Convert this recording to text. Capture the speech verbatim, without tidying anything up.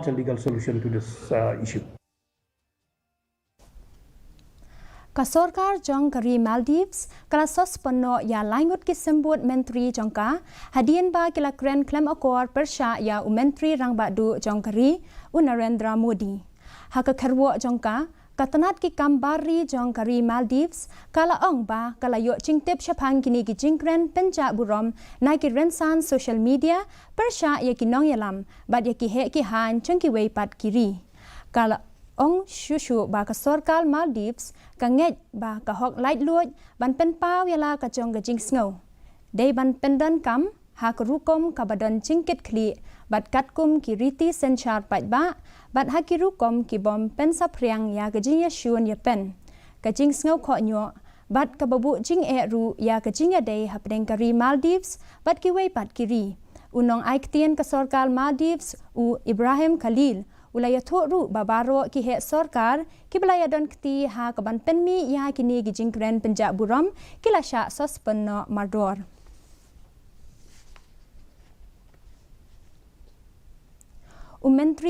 a legal solution to this uh, issue. Ka sorkar jong ka ri Maldives ka la suspend noh ïa laingut ki symbud myntri jong ka, hadien ba ki la kren khlem akor pyrshah ïa u myntri rangbah duh jong ka ri, u Narendra Modi. Ha ka kyrwoh jong ka, ka tnat ki kam bar ri jong ka ri Maldives ka la ong ba ka la ïoh jingtip shaphang kine ki jingkren pynjah burom na ki rynsan social media pyrshah ïa ki nongïalam bad ïa ki heh ki haiñ jong kiwei pat ki ri. Ka la ong shuh shuh ba ka sorkar Maldives ka ngeit ba ka hok laitluid ban pynpaw ïa la ka jong ka jingsngew. Dei ban pyndonkam ha ka rukom kaba don jingkitkhlieh bad katkum ki riti synshar paidbah bad ha ki rukom ki bym pynsaphriang ïa ka jingïashun ïapen, ka jingsngew khohñioh bad kaba buh jingeh ruh ïa ka jingïadei hapdeng ka ri Maldives bad kiwei pat ki ri. U nongai ktien ka sorkar Maldives, u Ibrahim Khalil, u la ïathuh ruh ba baroh ki heh sorkar kiba la ïadon kti ha kaban pynmih ïa kine ki jingkren pynjah burom ki la shah suspend noh mardor. U Myntri